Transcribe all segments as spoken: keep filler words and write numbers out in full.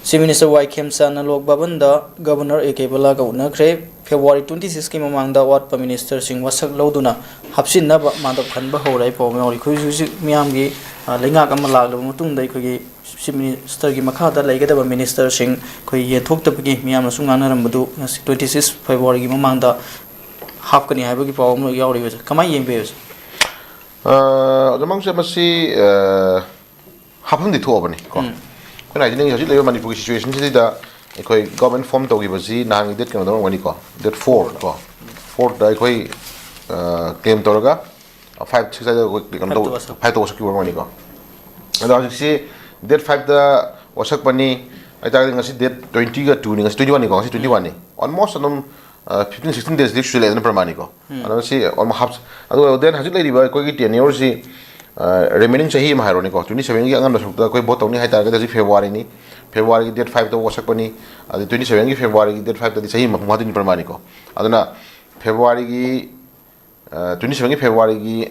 Chief Minister Y ꯈꯦꯝꯆꯥꯟꯅ log ꯚꯕꯟꯗ Governor A K ꯕꯂꯥꯒ ꯎꯅꯈ꯭ꯔꯦ꯫ February twenty six ꯀꯤ ꯃꯃꯥꯡꯗ ꯑꯋꯥꯠꯄ ministerꯁꯤꯡ ꯋꯥꯁꯛ ꯂꯧꯗꯨꯅ ꯍꯥꯞꯆꯤꯟꯅꯕ ꯃꯥꯟꯗꯞ ꯈꯟꯕ ꯍꯧꯔꯦ ꯍꯥꯏꯕ ꯄꯥꯎ ꯑꯃ ꯌꯥꯎꯔꯤ꯫ ꯑꯩꯈꯣꯏ ꯍꯧꯖꯤꯛ ꯍꯧꯖꯤꯛ ꯃꯤꯌꯥꯝꯒꯤ, ꯑ, ꯂꯩꯉꯥꯛ ꯑꯃ ꯂꯥꯛꯂꯕ ꯃꯇꯨꯡꯗ ꯑꯩꯈꯣꯏꯒꯤ Chief Ministerꯒꯤ ꯃꯈꯥꯗ ꯂꯩꯒꯗꯕ ministerꯁꯤꯡ ꯑꯩꯈꯣꯏ ꯌꯦꯟꯊꯣꯛꯇꯕꯒꯤ ꯃꯤꯌꯥꯝꯅꯁꯨ ꯉꯥꯡꯅꯔꯝꯕꯗꯨ ꯉꯁꯤ twenty six Februaryꯒꯤ ꯃꯃꯥꯡꯗ ꯍꯥꯞꯀꯅꯤ ꯍꯥꯏꯕꯒꯤ ꯄꯥꯎ ꯑꯃ ꯌꯥꯎꯔꯤ꯫ ꯀꯃꯥꯏꯅ ꯌꯦꯡꯕꯤꯕꯁꯦ? ꯑ, ꯑꯗꯨꯃꯛꯁꯦ ꯃꯁꯤ, ꯑ, ꯍꯥꯞꯐꯝꯗꯤ ꯊꯣꯛꯑꯕꯅꯤ ꯀꯣ꯫ ꯎꯝ꯫ ꯑꯩꯈꯣꯏꯅ ꯍꯥꯏꯖꯅꯤꯡꯉꯤ, ꯍꯧꯖꯤꯛ ꯂꯩꯔꯤꯕ ꯃꯅꯤꯄꯨꯔꯒꯤ situationꯁꯤꯗ ꯑꯩꯈꯣꯏ government form ꯇꯧꯈꯤꯕꯁꯤ ꯅꯍꯥꯟꯒꯤ date ꯀꯩꯅꯣꯗ ꯑꯣꯏꯔꯝꯒꯅꯤꯀꯣ, date four ꯀꯣ, fourꯗ ꯑꯩꯈꯣꯏ, ꯑ, claim ꯇꯧꯔꯒ, ꯑ, five six ꯍꯥꯏꯗ ꯑꯩꯈꯣꯏ ꯀꯩꯅꯣ ꯇꯧ-, fiveꯇ ꯋꯥꯁꯛꯈꯤꯕ ꯑꯣꯏꯔꯝꯒꯅꯤꯀꯣ꯫ ꯑꯗꯣ ꯍꯧꯖꯤꯛꯁꯤ date fiveꯇ ꯋꯥꯁꯛꯄꯅꯤ ꯍꯥꯏꯇꯥꯔꯒꯗꯤ ꯉꯁꯤ date twentyꯒ twoꯅꯤ, ꯉꯁꯤ twenty oneꯅꯤꯀꯣ, ꯉꯁꯤ twenty oneꯅꯤ꯫ Almost ꯑꯗꯨꯝ, ꯑ, fifteen sixteen daysꯗꯤ ꯁꯨꯖꯜꯂꯛꯑꯦꯗꯅ ꯄ꯭ꯔꯃꯥꯅꯤꯀꯣ꯫ ꯎꯝ꯫ ꯑꯗꯣ ꯁꯤ almost half, ꯑꯗꯨꯒ then ꯍꯧꯖꯤꯛ ꯂꯩꯔꯤꯕ ꯑꯩꯈꯣꯏꯒꯤ tenureꯁꯤ, ꯑ, remaining ꯆꯍꯤ ꯑꯃ ꯍꯥꯏꯔꯣꯅꯦꯀꯣ, twenty sevenꯒꯤ ꯑꯉꯟꯕ ꯁꯔꯨꯛꯇ ꯑꯩꯈꯣꯏ vote ꯇꯧꯅꯤ ꯍꯥꯏꯇꯥꯔꯒꯗꯤ ꯍꯧꯖꯤꯛ Februaryꯅꯤ, Februaryꯒꯤ date fiveꯇ ꯋꯥꯁꯛꯄꯅꯤ, ꯑꯗꯩ twenty sevenꯒꯤ Februaryꯒꯤ date fiveꯇꯗꯤ ꯆꯍꯤ ꯑꯃ ꯃꯄꯨꯡ ꯐꯥꯗꯣꯏꯅꯤ ꯄ꯭ꯔꯃꯥꯅꯤꯀꯣ꯫ ꯑꯗꯨꯅ Februaryꯒꯤ, ꯑ, twenty sevenꯒꯤ Februaryꯒꯤ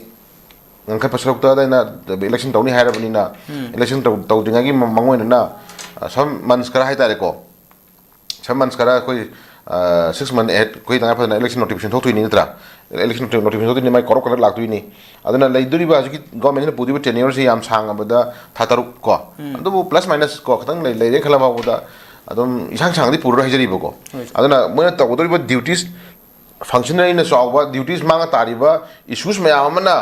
ꯉꯟꯈꯠꯄ ꯁꯔꯨꯛꯇ ꯑꯩꯅ election ꯇꯧꯅꯤ ꯍꯥꯏꯔꯕꯅꯤꯅ, ꯎꯝ꯫ Election ꯇꯧ-, ꯇꯧꯗ꯭ꯔꯤꯉꯩꯒꯤ ꯃ-, ꯃꯥꯡꯑꯣꯏꯅꯅ, ꯑ, some months ꯈꯔ ꯍꯥꯏꯇꯥꯔꯦꯀꯣ, some months ꯈꯔ ꯑꯩꯈꯣꯏ, ꯑ, six month ahead ꯑꯩꯈꯣꯏ ꯇꯉꯥꯏ ꯐꯗꯅ election notification ꯊꯣꯛꯇꯣꯏꯅꯤ ꯅꯠꯇ꯭ꯔꯥ? Election notification ꯊꯣꯛꯇꯣꯏꯅꯤ, ꯃꯥꯏ ꯀꯧꯔꯛ ꯀꯧꯔꯛ ꯂꯥꯛꯇꯣꯏꯅꯤ꯫ ꯑꯗꯨꯅ ꯂꯩꯗꯣꯔꯤꯕ ꯍꯧꯖꯤꯛꯀꯤ governmentꯅ ꯄꯨꯗꯣꯏꯕ tenureꯁꯤ ꯌꯥꯝ ꯁꯥꯡꯉꯕꯗ ꯊꯥ ꯇꯔꯨꯛ ꯀꯣ, ꯎꯝ꯫ ꯑꯗꯨꯕꯨ plus minus ꯀꯣ, ꯈꯤꯇꯪ ꯂꯩ-, ꯂꯩꯔꯦ ꯈꯜꯂ ꯐꯥꯎꯕꯗ ꯑꯗꯨꯝ ꯏꯁꯥꯡ ꯁꯥꯡꯅꯗꯤ ꯄꯨꯔꯔꯣꯏ ꯍꯥꯏꯖꯔꯤꯕꯀꯣ꯫ ꯍꯣꯏ꯫ ꯑꯗꯨꯅ ꯃꯣꯏꯅ ꯇꯧꯒꯗꯧꯔꯤꯕ duties, functional ꯑꯣꯏꯅ ꯆꯥꯎꯕ duties ꯃꯥꯡꯉ ꯇꯥꯔꯤꯕ issues ꯃꯌꯥꯝ ꯑꯃꯅ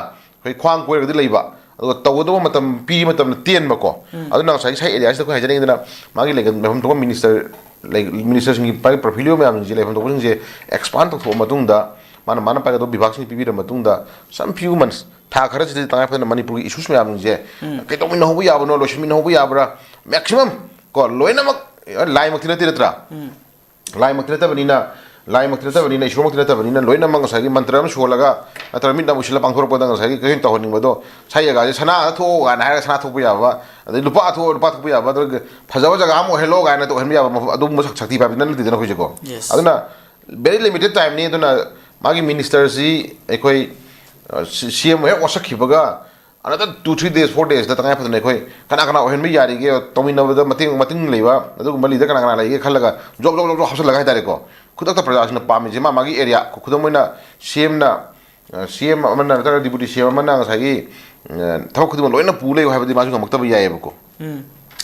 ꯑꯩꯈꯣꯏ ꯈ꯭ꯋꯥꯡ ꯀꯣꯏꯔꯒꯗꯤ ꯂꯩꯕ, ꯑꯗꯨꯒ ꯇꯧꯒꯗꯧꯕ ꯃꯇꯝ ꯄꯤꯔꯤ ꯃꯇꯝꯅ ꯇꯦꯟꯕꯀꯣ꯫ ꯎꯝ꯫ ꯑꯗꯨꯅ ꯉꯁꯥꯏꯒꯤ side areaꯁꯤꯗ ꯑꯩꯈꯣꯏ ꯍꯥꯏꯖꯅꯤꯡꯉꯤꯗꯅ ꯃꯥꯒꯤ ꯂꯩꯐꯝ ꯊꯣꯛꯄ minister, ꯂꯩ-, ministerꯁꯤꯡꯒꯤ ꯄꯥꯏꯔꯤꯕ portfolio ꯃꯌꯥꯝꯁꯤꯡꯁꯦ, ꯂꯩꯐꯝ ꯊꯣꯛꯄꯁꯤꯡꯁꯦ expand ꯇꯧꯊꯣꯛꯑ ꯃꯇꯨꯡꯗ, ꯃꯥꯅ, ꯃꯥꯅ ꯄꯥꯏꯒꯗꯧꯕ ꯕꯤꯚꯥꯒꯁꯤꯡ ꯄꯤꯕꯤꯔ ꯃꯇꯨꯡꯗ, some few months, ꯊꯥ ꯈꯔꯁꯤꯗ ꯇꯉꯥꯏ ꯐꯗꯅ ꯃꯅꯤꯄꯨꯔꯒꯤ issues ꯃꯌꯥꯝꯁꯤꯡꯁꯦ ꯎꯝ꯫ ꯀꯩꯗꯧꯃꯤꯟꯅꯍꯧꯕ ꯌꯥꯕꯅꯣ, ꯂꯣꯏꯁꯤꯟꯃꯤꯟꯅꯍꯧꯕ ꯌꯥꯕ꯭ꯔꯥ, maximum ꯀꯣ, ꯂꯣꯏꯅꯃꯛ, ꯂꯥꯏꯃꯛꯇꯤ ꯅꯠꯇꯦ ꯅꯠꯇ꯭ꯔꯥ? ꯎꯝ꯫ ꯂꯥꯏꯃꯛꯇꯤ ꯅꯠꯇꯕꯅꯤꯅ, ꯂꯥꯏꯃꯛꯇꯤ ꯅꯠꯇꯕꯅꯤꯅ, ꯏꯁꯣꯔꯃꯛꯇꯤ ꯅꯠꯇꯕꯅꯤꯅ, ꯂꯣꯏꯅꯃꯛ ꯉꯁꯥꯏꯒꯤ ꯃꯟꯇ꯭ꯔ ꯑꯃ ꯁꯣꯜꯂꯒ, ꯅꯠꯇ꯭ꯔꯒ ꯃꯤꯠ ꯅꯥ ꯎꯏꯁꯤꯜꯂ ꯄꯥꯡꯊꯣꯔꯛꯄꯗ ꯉꯁꯥꯏꯒꯤ ꯀꯩꯅꯣ ꯇꯧꯍꯟꯅꯤꯡꯕꯗꯣ, ꯁꯥꯏ ꯖꯒꯥꯁꯦ ꯁꯅꯥ ꯊꯣꯛꯑꯣ ꯀꯥꯏꯅ ꯍꯥꯏꯔꯒ ꯁꯅꯥ ꯊꯣꯛꯄ ꯌꯥꯕ, ꯑꯗꯩ ꯂꯨꯄꯥ ꯊꯣꯛꯑꯣ ꯂꯨꯄꯥ ꯊꯣꯛꯄ ꯌꯥꯕ, ꯑꯗꯨꯒ ꯐꯖꯕ ꯖꯒꯥ ꯑꯃ ꯑꯣꯏꯍꯜꯂꯣ ꯀꯥꯏꯅ ꯑꯣꯏꯍꯟꯕ ꯌꯥꯕ ꯃꯐꯝ, ꯑꯗꯨꯒꯨꯝꯕ ꯁꯛ-, ꯁꯛꯇꯤ ꯄꯥꯏꯕꯗꯤ ꯅꯠꯇꯦꯗꯅ ꯑꯩꯈꯣꯏꯁꯦꯀꯣ꯫ Yes꯫ ꯑꯗꯨꯅ very limited timeꯅꯤ꯫ ꯑꯗꯨꯅ ꯃꯥꯒꯤ ministerꯁꯤ ꯑꯩꯈꯣꯏ, ꯑ, ꯁꯤ-, CM ꯍꯦꯛ ꯋꯥꯁꯛꯈꯤꯕꯒ another two three days, four days ꯇꯉꯥꯏ ꯐꯗꯅ ꯑꯩꯈꯣꯏ ꯀꯅꯥ ꯀꯅꯥ ꯑꯣꯏꯍꯟꯕ ꯌꯥꯔꯤꯒꯦ, ꯇꯧꯃꯤꯟꯅꯕꯗ ꯃꯇꯦꯡ ꯃꯇꯤꯡ ꯂꯩꯕ ꯑꯗꯨꯒꯨꯝꯕ ꯂꯤꯗꯔ ꯀꯅꯥ ꯀꯅꯥ ꯂꯩꯒꯦ ꯈꯜꯂꯒ ꯖꯣꯕ ꯖꯣꯕ ꯖꯣꯕ ꯖꯣꯕ ꯍꯥꯞꯆꯤꯜꯂꯒ ꯍꯥꯏꯇꯥꯔꯦꯀꯣ, ꯈꯨꯗꯛꯇ ꯄ꯭ꯔꯖꯥꯁꯤꯡꯅ ꯄꯥꯝꯃꯤꯁꯦ ꯃꯥ ꯃꯥꯒꯤ ꯑꯦꯔꯤꯌꯥ, ꯈꯨꯗꯝ ꯑꯣꯏꯅ ꯁꯤ ꯑꯦꯝꯅ, ꯁꯤ ꯑꯦꯝ ꯑꯃꯅ ꯅꯠꯇ꯭ꯔꯒ ꯗꯤꯄꯨꯇꯤ ꯁꯤ ꯑꯦꯝ ꯑꯃꯅ ꯉꯁꯥꯏꯒꯤ ꯊꯕꯛ ꯈꯨꯗꯤꯡꯃꯛ ꯂꯣꯏꯅ ꯄꯨ ꯂꯩꯌꯨ ꯍꯥꯏꯕꯗꯤ ꯃꯥꯁꯨ ꯉꯝꯃꯛꯇꯕ ꯌꯥꯏꯑꯕꯀꯣ꯫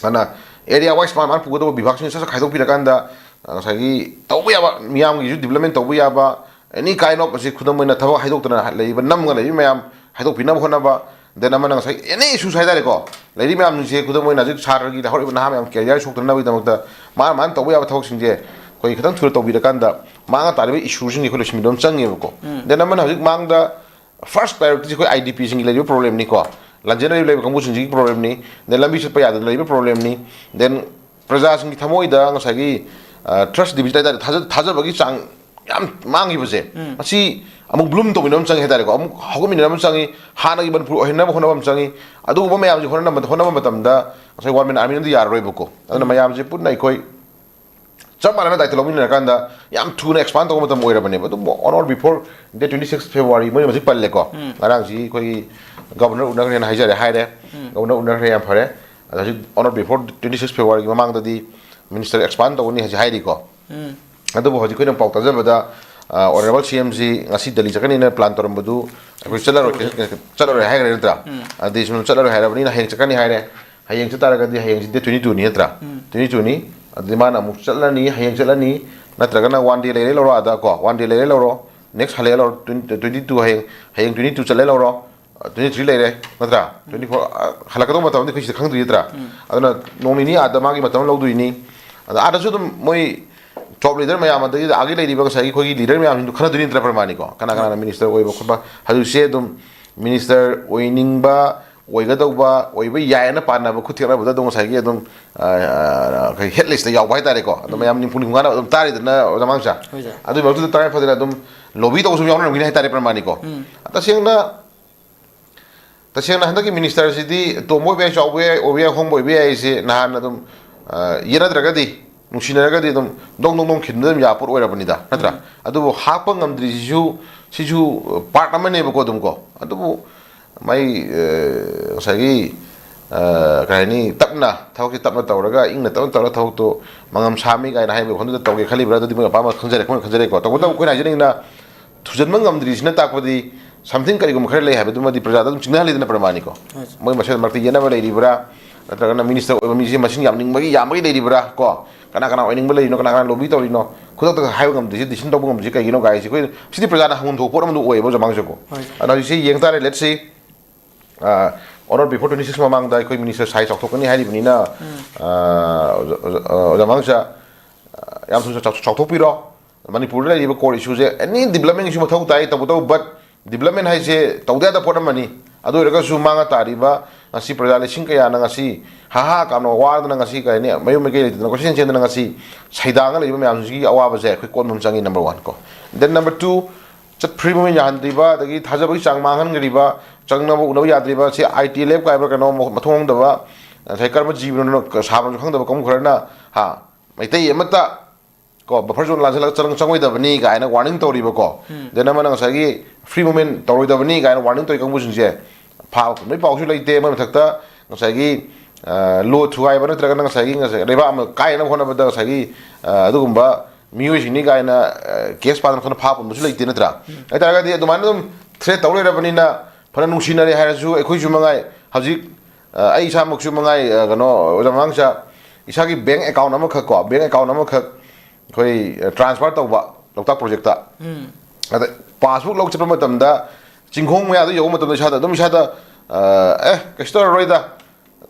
ꯑꯗꯨꯅ ꯑꯦꯔꯤꯌꯥ ꯋꯥꯏꯁ ꯃꯥ ꯃꯥꯅ ꯄꯨꯒꯗꯧꯕ ꯕꯤꯚꯥꯒꯁꯤꯡꯁꯦ ꯁꯠ ꯁꯠ ꯈꯥꯏꯗꯣꯛꯄꯤꯔꯀꯥꯟꯗ ꯉꯁꯥꯏꯒꯤ ꯇꯧꯕ ꯌꯥꯕ, ꯃꯤꯌꯥꯝꯒꯤꯁꯨ ꯗꯤꯕ꯭ꯂꯞꯃꯦꯟ ꯇꯧꯕ ꯌꯥꯕ, ꯑꯦꯅꯤ ꯀꯥꯏꯟ ꯑꯣꯐ, ꯑꯁꯤ ꯈꯨꯗꯝ ꯑꯣꯏꯅ ꯊꯕꯛ ꯍꯥꯏꯗꯣꯛꯇꯅ ꯂꯩꯔꯤꯕ ꯅꯝꯒ ꯂꯩꯔꯤꯕ ꯃꯌꯥꯝ ꯍꯥꯏꯗꯣꯛꯄꯤꯅꯕ ꯍꯣꯠꯅꯕ, ꯗꯦꯟ ꯑꯃꯅ ꯉꯁꯥꯏ ꯑꯦꯅꯤ ꯏꯁꯨꯁ ꯍꯥꯏꯇꯥꯔꯦꯀꯣ, ꯂꯩꯔꯤꯕ ꯃꯌꯥꯝꯁꯤꯡꯁꯦ ꯈꯨꯗꯝ ꯑꯣꯏꯅ ꯍꯧꯖꯤꯛ ꯁꯥꯇ꯭ꯔꯒꯤ ꯍꯧꯔꯛꯏꯕ ꯅꯍꯥ ꯃꯌꯥꯝ ꯀꯦꯔꯤꯌꯔ ꯁꯣꯛꯇꯅꯕꯒꯤꯗꯃꯛꯇ ꯃꯥꯅ ꯃꯥꯅ ꯇꯧꯕ ꯌꯥꯕ ꯊꯕꯛꯁꯤꯡꯁꯦ ꯑꯩꯈꯣꯏ ꯈꯤꯇꯪ ꯊꯨꯅ ꯇꯧꯕꯤꯔꯀꯥꯟꯗ ꯃꯥꯡꯉ ꯇꯥꯔꯤꯕ ꯏꯁꯨꯁꯤꯡꯁꯦ ꯑꯩꯈꯣꯏ ꯂꯣꯏꯁꯤꯟꯕꯤꯕ ꯑꯃ ꯆꯪꯉꯦꯕꯀꯣ꯫ ꯗꯦꯟ ꯑꯃꯅ ꯍꯧꯖꯤꯛ ꯃꯥꯡꯗ ꯐꯥꯔꯁ ꯄ꯭ꯔꯥꯏꯌꯣꯔꯤꯇꯤꯁꯦ ꯑꯩꯈꯣꯏ ꯑꯥꯏ ꯗꯤ ꯄꯤꯁꯤꯡꯒꯤ ꯂꯩꯔꯤꯕ ꯄ꯭ꯔꯣꯕ꯭ꯂꯦꯝꯅꯤꯀꯣ, ꯂꯥꯟꯖꯦꯟꯅꯔꯤꯕ ꯂꯩꯕ ꯀꯥꯡꯕꯨꯁꯤꯡꯁꯤꯒꯤ ꯄ꯭ꯔꯣꯕ꯭ꯂꯦꯝꯅꯤ, ꯗꯦꯟ ꯂꯝꯕꯤ ꯆꯠꯄ ꯌꯥꯗꯅ ꯂꯩꯕ ꯄ꯭ꯔꯣꯕ꯭ꯂꯦꯝꯅꯤ, ꯗꯦꯟ ꯄ꯭ꯔꯖꯥꯁꯤꯡꯒꯤ ꯊꯃꯣꯏꯗ ꯉꯁꯥꯏꯒꯤ ꯇ꯭ꯔꯁ ꯗꯤꯐꯤꯁꯤꯠ ꯍꯥꯏꯇꯥꯔꯦ, ꯊꯥꯖ- ꯊꯥꯖꯕꯒꯤ ꯆꯥꯡ ꯌꯥꯝ ꯃꯥꯡꯈꯤꯕꯁꯦ, ꯃꯁꯤ ꯑꯃꯨꯛ ꯕ꯭ꯂꯨꯝ ꯇꯧꯕꯤꯅꯕ ꯑꯃ ꯆꯪꯉꯦ ꯍꯥꯏꯇꯥꯔꯦꯀꯣ, ꯑꯃꯨꯛ ꯍꯧꯒꯠꯃꯤꯟꯅꯅꯕ ꯑꯃ ꯆꯪꯉꯤ, ꯍꯥꯟꯅꯒꯤ ꯃꯅꯤꯄꯨꯔ ꯑꯣꯏꯍꯟꯅꯕ ꯍꯣꯠꯅꯕ ꯑꯃ ꯆꯪꯉꯤ꯫ ꯑꯗꯨꯒꯨꯝꯕ ꯃꯌꯥꯝꯁꯦ ꯍꯣꯠꯅꯅꯕ ꯍꯣꯠꯅꯕ ꯃꯇꯝꯗ ꯉꯁꯥꯏ ꯋꯥꯟ ꯃꯦꯟ ꯑꯥꯔꯃꯤꯅꯗꯤ ꯌꯥꯔꯔꯣꯏꯕꯀꯣ꯫ ꯑꯗꯨꯅ ꯃꯌꯥꯝꯁꯦ ꯄꯨꯟꯅ ꯑꯩꯈꯣꯏ ꯆꯞ ꯃꯥꯟꯅꯅ ꯗꯥꯏꯇ ꯂꯧꯃꯤꯟꯅꯔꯀꯥꯟꯗ ꯌꯥꯝ ꯊꯨꯅ ꯑꯦꯛꯁꯄꯥꯟ ꯇꯧꯕ ꯃꯇꯝ ꯑꯣꯏꯔꯕꯅꯦꯕ꯫ ꯑꯗꯨꯝ on or before date twenty six February, ꯃꯣꯏꯅ ꯍꯧꯖꯤꯛ ꯄꯜꯂꯦꯀꯣ, ꯉꯔꯥꯡꯁꯤ ꯑꯩꯈꯣꯏꯒꯤ ꯒꯕꯔꯅꯔ ꯎꯅꯈ꯭ꯔꯦꯅ ꯍꯥꯏꯖꯔꯦ, ꯍꯥꯏꯔꯦ꯫ ꯒꯕꯔꯅꯔ ꯎꯅꯈ꯭ꯔꯦ, ꯌꯥꯝ ꯐꯔꯦ꯫ ꯑꯗꯣ ꯍꯧꯖꯤꯛ on or before twenty six Februaryꯒꯤ ꯃꯃꯥꯡꯗꯗꯤ ꯃꯤꯅꯤꯁꯇꯔ ꯑꯦꯛꯁꯄꯥꯟ ꯇꯧꯒꯅꯤ ꯍꯥꯏꯁꯦ ꯍꯥꯏꯔꯤꯀꯣ꯫ ꯑꯗꯨꯕꯨ ꯍꯧꯖꯤꯛ ꯑꯩꯈꯣꯏꯅ ꯄꯥꯎ ꯇꯥꯖꯕꯗ ꯑꯣꯅꯔꯦꯕꯜ ꯁꯤ ꯑꯦꯝꯁꯤ ꯉꯁꯤ ꯗꯦꯜꯂꯤ ꯆꯠꯀꯅꯤꯅ ꯄ꯭ꯂꯥꯟ ꯇꯧꯔꯝꯕꯗꯨ ꯑꯩꯈꯣꯏ ꯆꯠꯂꯔꯣꯏ, ꯆꯠꯂꯔꯣꯏ ꯍꯥꯏꯈ꯭ꯔꯦ ꯅꯠꯇ꯭ꯔꯥ? ꯑꯗꯨꯗꯤ ꯁꯨꯝ ꯆꯠꯂꯔꯣꯏ ꯍꯥꯏꯔꯕꯅꯤꯅ ꯍꯌꯦꯡ ꯆꯠꯀꯅꯤ ꯍꯥꯏꯔꯦ꯫ ꯍꯌꯦꯡ ꯆꯠ ꯇꯥꯔꯒꯗꯤ ꯍꯌꯦꯡꯁꯤ date twenty twoꯅꯤ ꯅꯠꯇ꯭ꯔꯥ? Twenty twoꯅꯤ꯫ ꯑꯗꯨꯗꯤ ꯃꯥꯅ ꯑꯃꯨꯛ ꯆꯠꯂꯅꯤ, ꯍꯌꯦꯡ ꯆꯠꯂꯅꯤ, ꯅꯠꯇ꯭ꯔꯒꯅ ꯋꯥꯟ ꯗꯦ ꯂꯩꯔꯦ ꯂꯧꯔꯣ ꯑꯗ ꯀꯣ, ꯋꯥꯟ ꯗꯦ ꯂꯩꯔꯦ ꯂꯧꯔꯣ, ꯅꯦꯛꯁ ꯍꯜꯂꯛꯑꯦ ꯂꯧꯔꯣ, twenty twenty two ꯍꯌꯦꯡ, ꯍꯌꯦꯡ twenty two ꯆꯠꯂꯦ ꯂꯧꯔꯣ, twenty three ꯂꯩꯔꯦ ꯅꯠꯇ꯭ꯔꯥ? Twenty four ꯍꯜꯂꯛꯀꯗꯧꯕ ꯃꯇꯝꯗꯤ ꯑꯩꯈꯣꯏ ꯁꯤꯗ ꯈꯪꯗ꯭ꯔꯤ ꯅꯠꯇ꯭ꯔꯥ? ꯑꯗꯨꯅ ꯅꯣꯡ ꯅꯤꯅꯤ ꯑꯥꯗ ꯃꯥꯒꯤ ꯃꯇꯝ ꯂꯧꯗꯣꯏꯅꯤ꯫ ꯑꯗ ꯑꯥꯗꯁꯨ ꯑꯗꯨꯝ ꯃꯣꯏ ꯇꯣꯞ ꯂꯤꯗꯔ ꯃꯌꯥꯝ, ꯑꯗꯒꯤ ꯑꯥꯒꯤ ꯂꯩꯔꯤꯕ ꯉꯁꯥꯏꯒꯤ ꯑꯩꯈꯣꯏꯒꯤ ꯂꯤꯗꯔ ꯃꯌꯥꯝꯁꯤꯡꯗꯣ ꯈꯟꯅꯗꯣꯏꯅꯤ ꯅꯠꯇ꯭ꯔꯥ ꯄ꯭ꯔꯃꯥꯅꯤꯀꯣ? ꯀꯅꯥ ꯀꯅꯥꯅ ꯃꯤꯅꯤꯁꯇꯔ ꯑꯣꯏꯕ ꯈꯣꯠꯄ, ꯍꯧꯖꯤꯛꯁꯦ ꯑꯗꯨꯝ ꯃꯤꯅꯤꯁꯇꯔ ꯑꯣꯏꯅꯤꯡꯕ, ꯑꯣꯏꯒꯗꯧꯕ, ꯑꯣꯏꯕ ꯌꯥꯏꯌꯦꯅ ꯄꯥꯅꯕ ꯈꯨꯠ ꯊꯦꯛꯅꯕꯗ ꯑꯗꯨꯝ ꯉꯁꯥꯏꯒꯤ ꯑꯗꯨꯝ, ꯑ, ꯑ, ꯑꯩꯈꯣꯏ ꯍꯦꯠ ꯂꯤꯁꯇ ꯌꯥꯎꯕ ꯍꯥꯏꯇꯥꯔꯦꯀꯣ꯫ ꯑꯗꯨꯝ ꯃꯌꯥꯝ ꯅꯤꯝꯐꯨ ꯅꯤꯝꯐꯨ ꯃꯉꯥꯅ ꯑꯗꯨꯝ ꯇꯥꯔꯤꯗꯅ ꯑꯣꯖꯥ ꯃꯥꯡꯁꯥ꯫ ꯑꯗꯨꯒꯤ ꯃꯔꯛꯇꯨꯗ ꯇꯉꯥꯏ ꯐꯗꯅ ꯑꯗꯨꯝ ꯂꯣꯕꯤ ꯇꯧꯕꯁꯨ ꯌꯥꯎꯅꯔꯝꯒꯅꯤ ꯍꯥꯏꯇꯥꯔꯦ ꯄ꯭ꯔꯃꯥꯅꯤꯀꯣ꯫ ꯇꯁꯦꯡꯅ ꯇꯁꯦꯡꯅ ꯍꯟꯗꯛꯀꯤ ꯃꯤꯅꯤꯁꯇꯔꯁꯤꯗꯤ ꯇꯣꯝꯕ ꯑꯣꯏꯕ ꯌꯥꯏ, ꯆꯥꯎꯕ ꯌꯥꯏ, ꯑꯣꯏꯕ ꯌꯥꯏ, ꯑꯍꯣꯡꯕ ꯑꯣꯏꯕ ꯌꯥꯏ ꯍꯥꯏꯁꯦ ꯅꯍꯥꯟ ꯑꯗꯨꯝ, ꯑ, ꯌꯦꯠꯅꯗ꯭ꯔꯒꯗꯤ, ꯅꯨꯡꯁꯤꯅꯔꯒꯗꯤ ꯑꯗꯨꯝ ꯗꯣꯡ ꯗꯣꯡ ꯗꯣꯡ ꯈꯤꯟꯕꯗ ꯑꯗꯨꯝ ꯌꯥꯕ ꯄꯣꯠ ꯑꯣꯏꯔꯕꯅꯤꯗ, ꯅꯠꯇ꯭ꯔꯥ? ꯑꯗꯨꯕꯨ ꯍꯥꯞꯄ ꯉꯝꯗ꯭ꯔꯤꯁꯤꯁꯨ, ꯁꯤꯁꯨ, ꯑ, ꯄꯥꯔꯠ ꯑꯃꯅꯦꯕꯀꯣ ꯑꯗꯨꯝ ꯀꯣ꯫ ꯑꯗꯨꯕꯨ ꯃꯥꯏ, ꯑ, ꯉꯁꯥꯏꯒꯤ, ꯑ, ꯀꯩ ꯍꯥꯏꯅꯤ, ꯇꯞꯅ, ꯊꯕꯛꯁꯤ ꯇꯞꯅ ꯇꯧꯔꯒ, ꯏꯪꯅ ꯇꯞꯅ ꯇꯧꯔꯒ ꯊꯕꯛꯇꯣ ꯃꯉꯝ ꯁꯥꯃꯤ ꯀꯥꯏꯅ ꯍꯥꯏꯕ ꯋꯥꯐꯝꯗꯨꯗ ꯇꯧꯒꯦ ꯈꯜꯂꯤꯕ꯭ꯔꯥ? ꯑꯗꯨꯗꯤ ꯃꯣꯏ ꯑꯄꯥꯝꯕ ꯈꯟꯖꯔꯦ, ꯑꯩꯈꯣꯏꯅ ꯈꯟꯖꯔꯦꯀꯣ꯫ ꯇꯧꯕꯇꯕꯨ ꯑꯩꯈꯣꯏꯅ ꯍꯥꯏꯖꯅꯤꯡꯉꯤꯅ, ꯊꯨꯖꯟꯕ ꯉꯝꯗ꯭ꯔꯤꯁꯤꯅ ꯇꯥꯛꯄꯗꯤ something ꯀꯔꯤꯒꯨꯝꯕ ꯈꯔ ꯂꯩ ꯍꯥꯏꯕꯗꯨꯃꯗꯤ ꯄ꯭ꯔꯖꯥꯗ ꯑꯗꯨꯝ ꯆꯤꯡꯅꯍꯜꯂꯤꯗꯅ ꯄ꯭ꯔꯃꯥꯅꯤꯀꯣ꯫ ꯍꯣꯏ, ꯁꯥꯔ꯫ ꯃꯣꯏ ꯃꯁꯦꯜ ꯃꯔꯛꯇ ꯌꯦꯠꯅꯕ ꯂꯩꯔꯤꯕ꯭ꯔꯥ, ꯅꯠꯇ꯭ꯔꯒꯅ ꯃꯤꯅꯤꯁꯇꯔ ꯑꯣꯏꯕ ꯃꯤꯁꯦ ꯃꯁꯤꯡ ꯌꯥꯝꯅꯤꯡꯕꯒꯤ, ꯌꯥꯝꯕꯒꯤ ꯂꯩꯔꯤꯕ꯭ꯔꯥ ꯀꯣ? ꯀꯅꯥ ꯀꯅꯥ ꯑꯣꯏꯅꯤꯡꯕ ꯂꯩꯔꯤꯅꯣ, ꯀꯅꯥ ꯀꯅꯥ ꯂꯣꯕꯤ ꯇꯧꯔꯤꯅꯣ, ꯈꯨꯗꯛꯇ ꯍꯥꯏꯕ ꯉꯝꯗ꯭ꯔꯤꯁꯤ, decision ꯂꯧꯕ ꯉꯝꯗ꯭ꯔꯤꯁꯤ ꯀꯩꯒꯤꯅꯣ ꯀꯥꯏꯁꯤ ꯑꯩꯈꯣꯏ, ꯁꯤꯗꯤ ꯄ꯭ꯔꯖꯥꯅ ꯍꯪꯐꯝ ꯊꯣꯛꯄ ꯄꯣꯠ ꯑꯃꯗ ꯑꯣꯏꯌꯦꯕ ꯑꯣꯖꯥ ꯃꯥꯡꯁꯨꯀꯣ꯫ ꯍꯣꯏ, ꯁꯥꯔ꯫ ꯑꯗꯣ ꯍꯧꯖꯤꯛꯁꯤ ꯌꯦꯡ ꯇꯥꯔꯦ, let's see꯫ Honour before twenty six ꯃꯃꯥꯡꯗ ꯑꯩꯈꯣꯏ ꯃꯤꯅꯤꯁꯇꯔ ꯁꯥꯏꯖ ꯆꯥꯎꯊꯣꯛꯀꯅꯤ ꯍꯥꯏꯔꯤꯕꯅꯤꯅ, ꯎꯝ꯫ ꯑ, ꯑꯣꯖꯥ, ꯑꯣꯖꯥ, ꯑꯣꯖꯥ ꯃꯥꯡꯁꯨ, ꯑ, ꯌꯥꯝ ꯊꯨꯅ ꯆꯥꯎꯊꯣꯛ-, ꯆꯥꯎꯊꯣꯛꯄꯤꯔꯣ꯫ ꯃꯅꯤꯄꯨꯔꯗ ꯂꯩꯔꯤꯕ core issue ꯁꯦ, any development issue ꯃꯊꯧ ꯇꯥꯏ, ꯇꯧꯕꯇꯕꯨ, but development ꯍꯥꯏꯁꯦ ꯇꯧꯗ ꯌꯥꯗꯕ ꯄꯣꯠ ꯑꯃꯅꯤ꯫ ꯑꯗꯨ ꯑꯣꯏꯔꯒꯁꯨ ꯃꯥꯡꯉ ꯇꯥꯔꯤꯕ ꯉꯁꯤ ꯄ꯭ꯔꯖꯥ ꯂꯤꯁꯤꯡ ꯀꯌꯥꯅ ꯉꯁꯤ ꯍꯥ ꯍꯥ ꯀꯥꯝꯅ ꯋꯥꯗꯅ ꯉꯁꯤ ꯀꯩ ꯍꯥꯏꯅꯤ, ꯃꯌꯨꯝ ꯃꯀꯩ ꯂꯩꯇꯗꯅ ꯀꯣꯏꯆꯦꯟ ꯆꯦꯟꯗꯅ ꯉꯁꯤ ꯁꯩꯗꯥꯡꯉ ꯂꯩꯔꯤꯕ ꯃꯌꯥꯝꯁꯤꯒꯤ ꯑꯋꯥꯕꯁꯦ ꯑꯩꯈꯣꯏ ꯀꯣꯟꯕ ꯑꯃ ꯆꯪꯉꯤ, number one ꯀꯣ꯫ Then number two, ꯆꯠ-, free movement ꯌꯥꯍꯟꯗ꯭ꯔꯤꯕ, ꯑꯗꯒꯤ ꯊꯥꯖꯕꯒꯤ ꯆꯥꯡ ꯃꯥꯡꯍꯟꯈ꯭ꯔꯤꯕ, ꯆꯪꯅꯕ ꯎꯅꯕ ꯌꯥꯗ꯭ꯔꯤꯕ, C I T L F ꯀꯥꯏꯕ ꯀꯩꯅꯣ ꯃꯊꯣꯡ ꯈꯪꯗꯕ, ꯉꯁꯥꯏ ꯀꯔꯝꯕ ꯖꯤꯕꯅꯣ ꯁꯥꯕꯅꯁꯨ ꯈꯪꯗꯕ ꯀꯥꯡꯕꯨ ꯈꯔꯅ, ꯍꯥ, ꯃꯩꯇꯩ ꯑꯃꯠꯇ ꯀꯣ, buffer zone ꯂꯥꯟꯁꯤꯜꯂꯒ ꯆꯪ-, ꯆꯪꯉꯣꯏꯗꯕꯅꯤ ꯀꯥꯏꯅ warning ꯇꯧꯔꯤꯕꯀꯣ꯫ ꯎꯝ꯫ Then ꯑꯃꯅ ꯉꯁꯥꯏꯒꯤ free movement ꯇꯧꯔꯣꯏꯗꯕꯅꯤ ꯀꯥꯏꯅ warning ꯇꯧꯔꯤ ꯀꯥꯡꯕꯨꯁꯤꯡꯁꯦ ꯐꯥꯕ ꯐꯪꯕꯒꯤ ꯄꯥꯎꯁꯨ ꯂꯩꯇꯦ꯫ ꯃꯣꯏ ꯃꯊꯛꯇ ꯉꯁꯥꯏꯒꯤ, ꯑ, law ꯊꯨꯒꯥꯏꯕ ꯅꯠꯇ꯭ꯔꯒꯅ ꯉꯁꯥꯏꯒꯤ, ꯉꯁꯥꯏ ꯂꯩꯕꯥꯛ ꯑꯃ ꯀꯥꯏꯅꯕ ꯍꯣꯠꯅꯕꯗ ꯉꯁꯥꯏꯒꯤ, ꯑ, ꯑꯗꯨꯒꯨꯝꯕ ꯃꯤꯑꯣꯏꯁꯤꯡꯅꯤ ꯀꯥꯏꯅ, ꯑ, case ꯄꯥꯟꯗꯅ ꯈꯣꯠꯇꯅ ꯐꯥꯕ ꯄꯨꯝꯕꯁꯨ ꯂꯩꯇꯦ ꯅꯠꯇ꯭ꯔꯥ? ꯎꯝ꯫ ꯍꯥꯏꯇꯥꯔꯒꯗꯤ ꯑꯗꯨꯃꯥꯏꯅ ꯑꯗꯨꯝ threat ꯇꯧ ꯂꯩꯔꯕꯅꯤꯅ ꯐꯅ ꯅꯨꯡꯁꯤꯅꯔꯦ ꯍꯥꯏꯔꯁꯨ ꯑꯩꯈꯣꯏꯁꯨ ꯃꯉꯥꯏ ꯍꯧꯖꯤꯛ, ꯑ, ꯑꯩ ꯏꯁꯥꯃꯛꯁꯨ ꯃꯉꯥꯏ, ꯑ, ꯀꯩꯅꯣ, ꯑꯣꯖꯥ ꯃꯃꯥꯡꯁꯥ, ꯏꯁꯥꯒꯤ bank account ꯑꯃꯈꯛ ꯀꯣ, bank account ꯑꯃꯈꯛ ꯑꯩꯈꯣꯏ, ꯑ, transfer ꯇꯧꯕ ꯂꯣꯛꯇꯥꯛ project ꯇ꯫ ꯎꯝ꯫ ꯑꯗ passbook ꯂꯧ ꯆꯠꯄ ꯃꯇꯝꯗ ꯆꯤꯡꯈꯣꯡ ꯃꯌꯥꯗ ꯌꯧꯕ ꯃꯇꯝꯗ ꯏꯁꯥꯗ ꯑꯗꯨꯝ ꯏꯁꯥꯗ, ꯑ, "ꯑꯦ, ꯀꯩꯁꯨ ꯇꯧꯔꯔꯣꯏꯗ,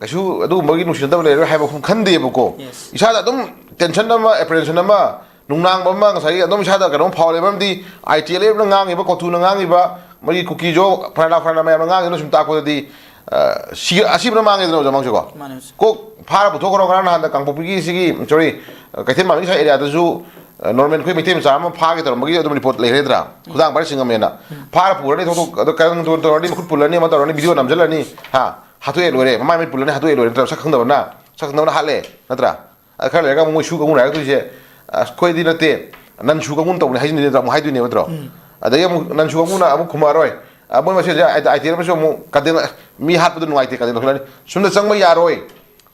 ꯀꯩꯁꯨ ꯑꯗꯨꯒꯨꯝꯕꯒꯤ ꯅꯨꯡꯁꯤꯅꯗꯕ ꯂꯩꯔꯔꯣꯏ" ꯍꯥꯏꯕ ꯋꯥꯈꯜ ꯈꯟꯗꯦꯕꯀꯣ꯫ Yes. ꯏꯁꯥꯗ ꯑꯗꯨꯝ tension ꯑꯃ, apprehension ꯑꯃ, ꯅꯨꯡꯅꯥꯡꯕ ꯑꯃ ꯉꯁꯥꯏꯒꯤ ꯑꯗꯨꯝ ꯏꯁꯥꯗ ꯀꯩꯅꯣꯝ ꯐꯥꯎꯔꯦ꯫ ꯃꯔꯝꯗꯤ ꯑꯥꯏ ꯇꯤ ꯑꯦꯜ ꯑꯦꯐꯅ ꯉꯥꯡꯉꯤꯕ, ꯀꯣꯇꯨꯅ ꯉꯥꯡꯉꯤꯕ, ꯃꯣꯏꯒꯤ ꯀꯨꯀꯤꯖꯣ ꯐꯔꯅꯥ ꯐꯔꯅꯥ ꯃꯌꯥꯝꯅ ꯉꯥꯡꯉꯤꯗꯨꯅ ꯁꯨꯝ ꯇꯥꯛꯄꯗꯗꯤ, ꯑ, ꯁꯤ-, ꯑꯁꯤꯕꯅ ꯃꯥꯡꯉꯦꯗꯅ ꯑꯣꯖꯥ ꯃꯥꯡꯁꯨꯀꯣ꯫ ꯃꯥꯅꯦ, ꯃꯥꯅꯦ꯫ ꯀꯣꯛ ꯐꯥꯔ ꯄꯨꯊꯣꯛꯈ꯭ꯔꯣ꯫ ꯉꯔꯥꯡ ꯅꯍꯥꯟꯗ ꯀꯥꯡꯄꯣꯛꯄꯤꯒꯤ ꯁꯤꯒꯤ, sorry, ꯀꯩꯊꯦꯜ ꯃꯥꯟꯕꯤ ꯁ꯭ꯋꯥꯏ area ꯗꯁꯨ, ꯑ, ꯅꯣꯔꯃꯦꯜ ꯑꯩꯈꯣꯏ ꯃꯩꯇꯩ ꯃꯆꯥ ꯑꯃ ꯐꯥꯒꯦ ꯇꯧꯔꯝꯕꯒꯤ ꯑꯗꯨꯝ report ꯂꯩꯈ꯭ꯔꯦꯗ꯭ꯔꯥ? ꯎꯝ꯫ ꯈꯨꯗꯥꯡ ꯄꯥꯏꯔ ꯆꯤꯡꯉꯝꯃꯦꯅ꯫ ꯎꯝ꯫ ꯐꯥꯔ ꯄꯨꯔꯅꯤ, ꯊꯧꯗꯣꯛ-, ꯑꯗꯣ ꯀꯩꯅꯣ ꯇꯧꯔꯅꯤ, ꯃꯈꯨꯠ ꯄꯨꯜꯂꯅꯤ, ꯑꯃ ꯇꯧꯔꯅꯤ, video ꯅꯝꯁꯤꯜꯂꯅꯤ, ꯍꯥ? ꯍꯥꯠꯇꯣꯛꯑꯦ ꯂꯣꯏꯔꯦ꯫ ꯃꯃꯥꯏ ꯃꯃꯤꯠ ꯄꯨꯜꯂꯅꯤ, ꯍꯥꯠꯇꯣꯛꯑꯦ ꯂꯣꯏꯔꯦ ꯅꯠꯇ꯭ꯔꯥ? ꯁꯛ ꯈꯪꯗꯕꯅ, ꯁꯛ ꯈꯪꯗꯕꯅ ꯍꯥꯠꯂꯦ ꯅꯠꯇ꯭ꯔꯥ? ꯑ, ꯈꯔ ꯂꯩꯔꯒ ꯑꯃꯨꯛ ꯃꯣꯏ ꯁꯨ ꯀꯥꯡꯕꯨꯅ ꯍꯥꯏꯔꯛꯇꯣꯏꯁꯦ, "ꯑꯁ, ꯑꯩꯈꯣꯏꯗꯤ ꯅꯠꯇꯦ, ꯅꯟ ꯁꯨ ꯀꯥꯡꯕꯨꯅ ꯇꯧꯕꯅꯦ" ꯍꯥꯏꯖꯤꯟꯗꯣꯏꯅꯦ ꯅꯠꯇ꯭ꯔꯥ? ꯑꯃꯨꯛ ꯍꯥꯏꯗꯣꯏꯅꯦ ꯅꯠꯇ꯭ꯔꯣ? ꯎꯝ꯫ ꯑꯗꯒꯤ ꯑꯃꯨꯛ ꯅꯟ ꯁꯨ ꯀꯥꯡꯕꯨꯅ ꯑꯃꯨꯛ ꯈꯨꯝꯃꯛꯑꯔꯣꯏ꯫ ꯑ, ꯃꯣꯏ ꯃꯁꯦꯟꯁꯦ ꯑꯥꯏ ꯇꯤ ꯑꯥꯔ ꯑꯃꯁꯨ ꯑꯃꯨꯛ ꯀꯟꯗꯦꯝ, ꯃꯤ ꯍꯥꯠꯄꯗꯣ ꯅꯨꯡꯉꯥꯏꯇꯦ, ꯀꯟꯗꯦꯝ ꯇꯧꯁꯤꯜꯂꯅꯤ꯫ ꯁꯨꯝꯗ ꯆꯪꯕ ꯌꯥꯔꯣꯏ,